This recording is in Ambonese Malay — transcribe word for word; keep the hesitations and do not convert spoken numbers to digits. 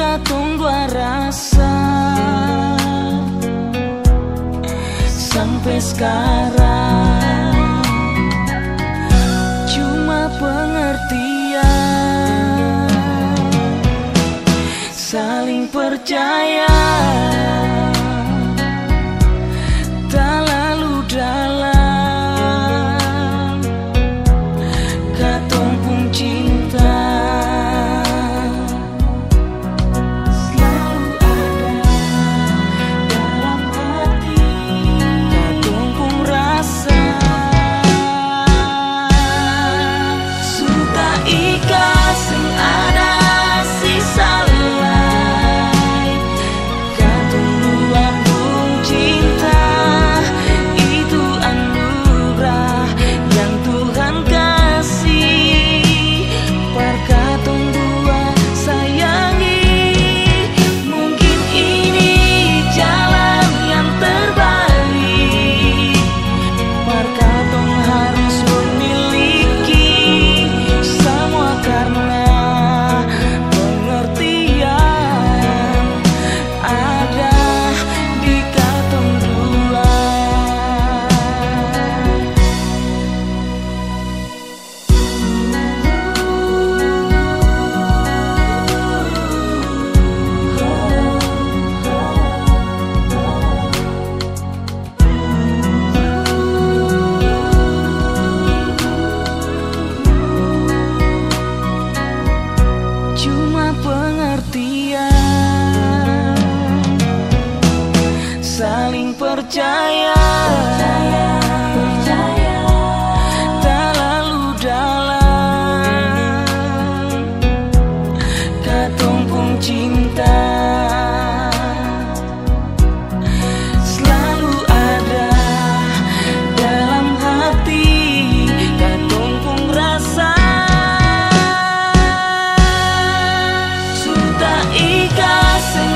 katong dua rasa sampe skarang cuma pengertian, saling percaya talalu dalam katong pung cinta. Slalu ada dalam hati katong pung rasa. Su taikat seng ada sisa lai. Katong dua pung cinta itu anugerah yang Tuhan kasi par katong dua sayangi. Mungkin ini jalan yang terbaik. Mar katong harus memiliki samua karna pengertian ada di katong dua. Cuma pengertian, saling percaya, talalu dalam katong pung cinta. Slalu ada dalam hati katong pung rasa. Su taikat seng